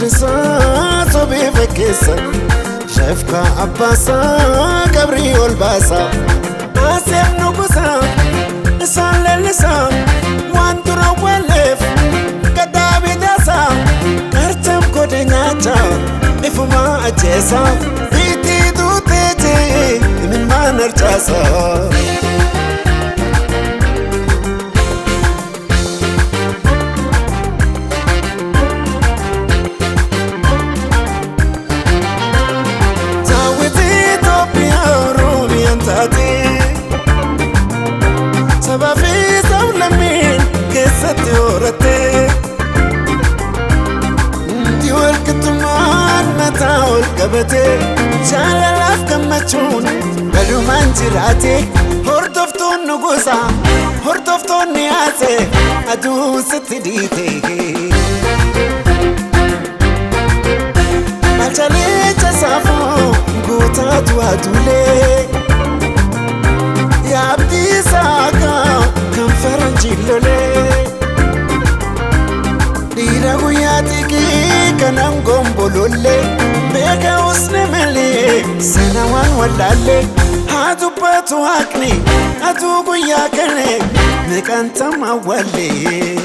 Farrisaa sobee fakkeessa shafka abbaasaa qabrii ol baasa. Aseef nugusaa isaan leellisaa waan dura walleef gaddaa bitaasaa qarcam godhe nyaachaa ifumaa ajjeesaa biitti duuteetii imimmaan harcaasaa. Sabaafi sablammiin keessatti horatte hundi walqixxummaan mataa ol qabate jaalalaaf gammachuun balumaan jiraate hordoftoon nugusa hordoftoonni haase aduu sitti dhiite. Malchalee casaafuu guutaatu aduulee. Yaabdii saakaa kan faranjii lolee dhiira guyyaa xiqqii kanan gombolollee beeka usne malee sana waan wallaallee haa dubbatu haqni aduu guyyaa kane meeqaan tamaa wallee.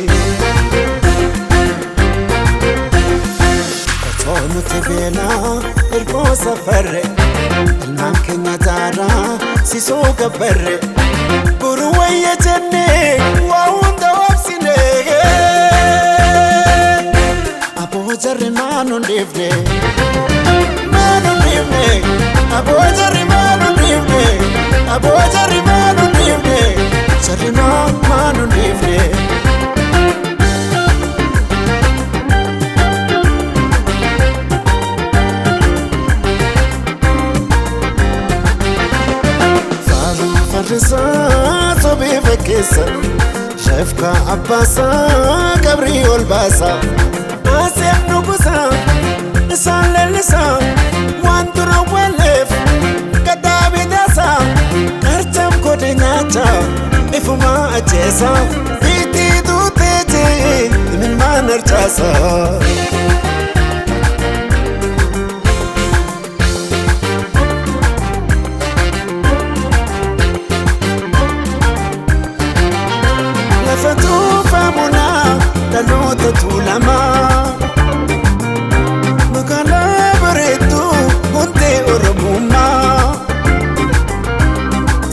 Otoo nuti beelaa ergoo safarre ilmaan keenya daaraa sisoo gabbarre boru wayya jennee waa hunda wabsine. Aboo jarri maan hin dhiifne maan hin dhiifne aboo jarri maan hin dhiifne aboo jarri maan hin dhiifne jarri maan hin dhiifne. Farrisaa sobee fakkeessa shafka abbaasaa qabrii ol baasa. Aseef nugusaa isaan leellisaa waan dura walleef gaddaa bitaasaa qarcam godhe nyaachaa ifumaa ajjeesaa biitti duuteetii imimmaan harcaasaa. Lafa tuufamunaa dhaloota tuulamaa magaalaa bareedduu hundee Oromummaa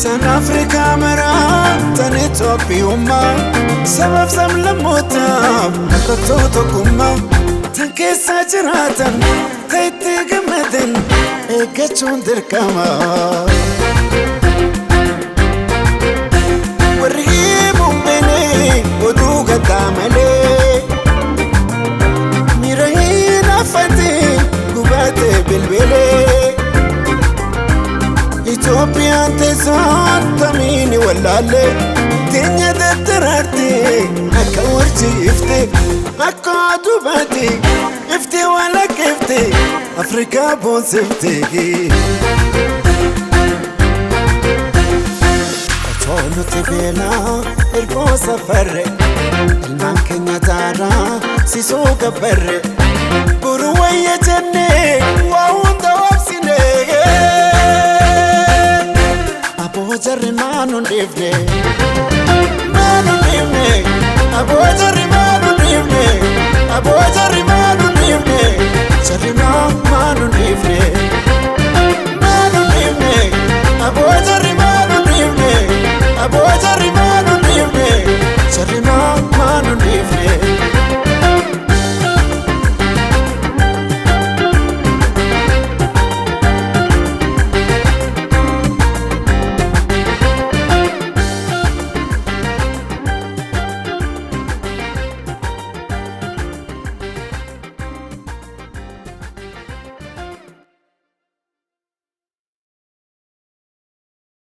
tan Afrikaa maraa tan Itoophiyummaa sabaaf sablammootaaf mallattoo tokkummaa tan keessa jiraatan kan itti gammadan eeggachuun dirqama. Warri himuun beenee oduu gaddaa malee miira hin affatiin gubatee bilbilee Itoophiyaan teessoon tamiini wallaallee teenya daddaraarte akka warji ifte akka aduu baate ifte walakkeefte Afrikaa boonsifte. Otoo nuti beelaa ergoo safarre ilmaan keenya daaraa sisoo gabbarre boru wayya jennee waa hunda wabsine. Aboo jarri maan hin dhiifne maan hin dhiifne aboo jarri maan hin dhiifne aboo jarri maan hin dhiifne jarri maan hin dhiifne.